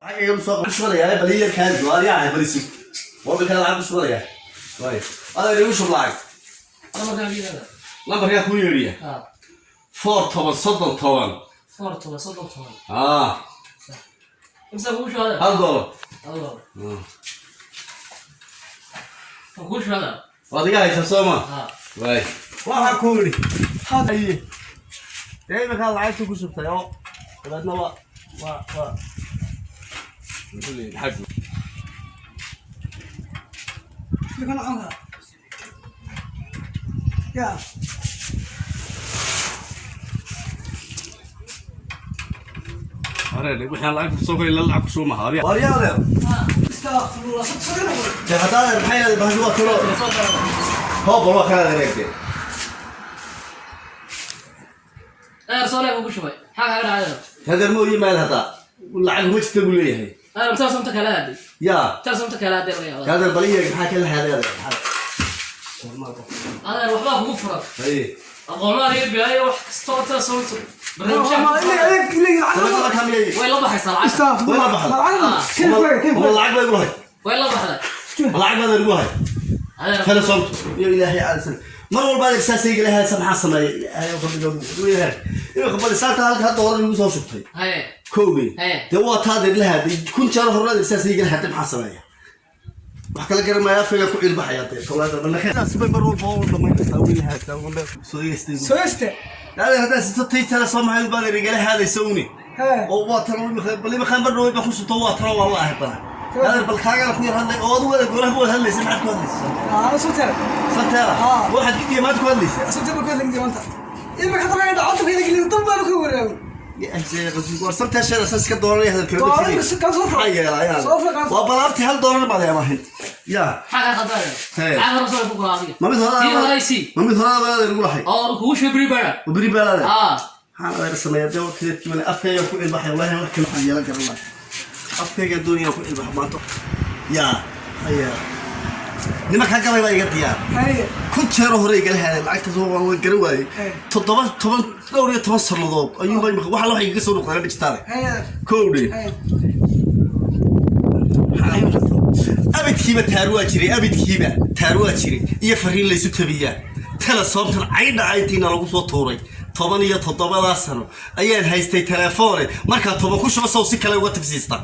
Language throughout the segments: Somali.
Lacag soo shubanayaa, bal iyo kaadi waa yahay, bal isig mobilka lacag ku shubanaya. Way adeer, igu shub lacag. Lambarkaa kuu yeedhiya. 4 10 30 10. 4 10 30 10. Ah. Imisa kugu shubada? $1. $1 ma kugu shubada? Waad iga haysaa, soo ma? Ha. Way, waxaa ku yidhi haye, dee iminkaa lacagta ku shubtay oo dabeedna waa xag. Kan noqon karaa ya. Hore waxaan lacagta soo koray, lacag ku soo maha waaryaa adeer. Astaghfirullah, soo noqon. Dee haddaa adeer, maxay adeer, bahashu waa tiro hoob, bal waa kan adeer, eegtee. Adeer, soo leeg kugu shubay, maxaa kaaga dhacay, adeer? Adeer, ma yimaad haddaa lacag uma jirta buu leeyahay. Adeer, intaas unta kala aaday. Yaa. Intaas unta kala aaday laga yaabaa. Adeer, bal iyaga maxaa kala haaday, adeer? Adeer, waxbaa kugu furan. Haye. Aqoonaan iyo bilaayo wax kastoo intaas unta barnaamijyaha. Ma ilaa ilaa. Sanadada kamiyay. Way la baxaysaa lacagta. Astaghfirullah. Way la baxday. Kayf kayf. Ma lacag baa igu lahay? Way la baxday. Ma lacag baad igu lahay? Adeer. Kala soomto iyo ilaahay caadisan mar walba adeer saasay igala haysa, maxaa sameeyay? Ilaahay oo qalbiga ilaahay inuu qabal saanta halka hadda horan igu soo shubtay. Haye. Kowdii. Haye. Dee waa taa adeer la haaday 1000 jeer horna, adeer saasay igala haaday, maxaa sameeya? Wax kala garanmaya, afkayga ku cilbaxaya. Dee tolaada banaxaas bay mar walba oo dhamaynaysaa wiil haastaa soo yeestay. Soo este. Adeer, haddaa sito tay tala soo maxay baad igala haadaysa uni? Hee. Oo waa tan bal imika mar dhaweyd baa ku shubto, waa tan waa la ahay bana adeer, bal kaagana ku yar hadlay oo adigu wada gooraha ku wada hadlaysa, maxaad ku hadlaysaa? Ana soo tara. Santeera. Ah. Waxaad gidiya maanta ku hadlaysaa. Soo tara ku hadlay maanta. Ilma ka tagaa dhaco ka geliyo dad baan ku wareego. War santeer sheeda saas ka dooranaya hadalka. Doolar si kan soo furo. Maxaa yeelaa? Soo furo kan. Waa balaabti $1 baad amahin ya. Maxaa kaa khaldan, adeer? Haye. Lacag hore soo ku gura adiga. Ma mid hore? Tii hore sii. Ma mid hore adeer igu lahay? Oo kugu shubay beri baara. Beri baalaade. Ah. Maxaan adeer sameeyaa? Dee waqtigeedkii male afkayga ku cilbaxay, wallahi wax kale waxaan yeelan karan lahay, afkayga doonaya ku cilbax maanta yaa haya. Nimankaa gabay baa iga diyaar. Haye. 1000 jeer hore igala haaday lacagtaas, waa la garan waayey. 7 10 dhowr iyo toban sannadood ayuunba imika waxa wax igaga soo noqdeen dhijitaale. Haye. Kowdhe. Haye. Abidkiiba taar waa jiray, abidkiiba taar waa jiray iyo fariin laysu tabiyaa. Telesoomtan caydha cayntiina lagu soo tuuray 17-daa sano ayaan haystay telefoone, markaa 10 ku shuba sow si kale uga tifsiista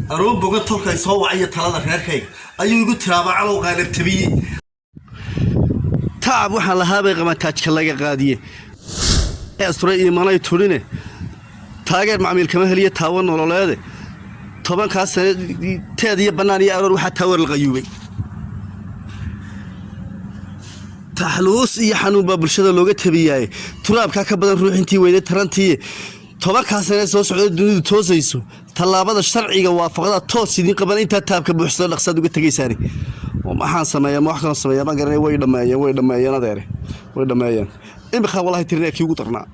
anuu bogan tolkay soo wacayo talada reerkayga ayuu igu tiraaba calow qaalab tabiyey. Tacab waxaan lahaabay qabataajka laga qaadiye asturay imanay turine, taageer macmiil kama heliyo taawo nololeede. 10-kaas sane teed iyo bannaan iyo aroor waxaa taawar la qayuubay. Taxluus iyo xanuun baa bulshada looga tabiyaaye, turaabkaa ka badan ruuxintii weyday tarantii. 10-kaas sane soo socda dunidu toosayso, tallaabada sharciga waafaqda toos idiin qaban intaa taabka buuxsado dhaqsaad uga tegaysaani. Maxaan sameeyaa? Ma wax kaloo sameeyaa? Ma garanay. Way dhammeeyeen, way dhammeeyeen adeere, way dhammeeyeen. Imika wallahi tirinaa kii ugu darnaa.